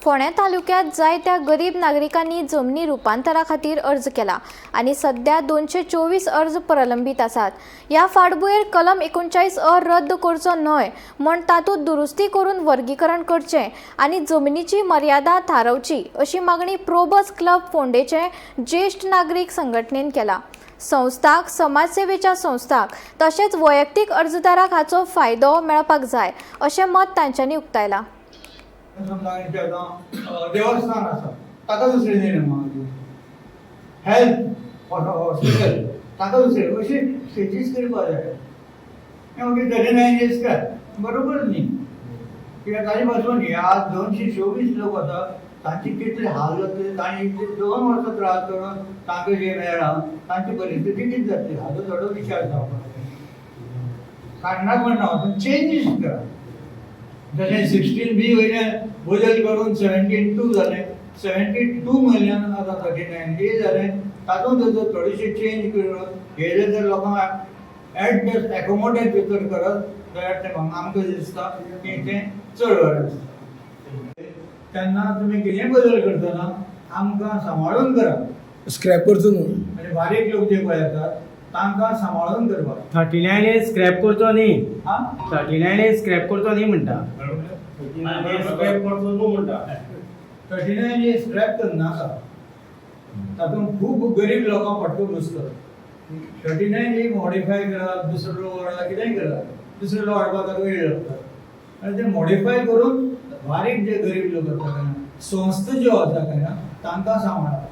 फोंड्या तालुक्यांत जायत्या गरीब नागरिकांनी जमनी रुपांतरा खातीर अर्ज केला आनी सध्या 224 अर्ज प्रलंबीत आसात. ह्या फाटभुंयेर कलम 39 अ रद्द करचो न्हय म्हण तातूंत दुरुस्ती करून वर्गीकरण करचें आनी जमनीची मर्यादा थारावची अशी मागणी प्रोबस क्लब फोंडेचे ज्येश्ठ नागरीक संघटनेन केला. संस्थांक, समाजसेवेच्या संस्थांक तशेंच वैयक्तीक अर्जदाराक हाचो फायदो मेळपाक जाय अशें मत तांच्यांनी उक्तायलां. समजा आतां देवस्थान आसा, ताका दुसरी नेम, हेल्थ हॉस्पिटल ताका दुसरें, अशें स्टेजीस करपा जाय. मागीर 39 ए स्क्रॅप बरोबर न्ही, कित्याक ताजे पासून हे आज 224 लोक आसा, तांचे कितले हाल जातले? तांणी इतले 2 वर्सां त्रास करून तांकां जें मेळ्ळां, तांची परिस्थिती कितें जातली हाजो थोडो विचार जावपाक जाय. काडनाक म्हणना, पूण चेंजीस करा. जशें 16B वयल्यान बदल करून 17(2) जालें, 72 वयल्यान आतां 39A जालें. तातूंत जर थोडीशी चेंज करून हे जर लोकांक एडजस्ट एकोमोडेट जर करत जाल्यार तें आमकां दिसता की तें चड बरें दिसता. तेन्ना तुमी कितेंय बदल करतना आमकां सांबाळून करा. स्क्रॅप करचो न्हू. म्हणजे बारीक लोक जे पळय येतात, तांकां सांबाळून करपाक. 39 ए स्क्रॅप करचो न्ही. आं. 39 ए स्क्रॅप करचो न्ही म्हणटा. स्क्रॅप करचो न्हू म्हणटा. 39 ए स्क्रॅप करनाका. तातूंत खूब गरीब लोकांक फटको बसता. 39 ए मॉडिफाय करा, दुसरो लो हाडा, कितेंय करा. दुसरो लो हाडपाक ताका वेळ लागता आनी ते मॉडिफाय करून बारीक जे गरीब लोक आसा काय ना, संस्था ज्यो आसा काय ना, तांकां सांबाळा.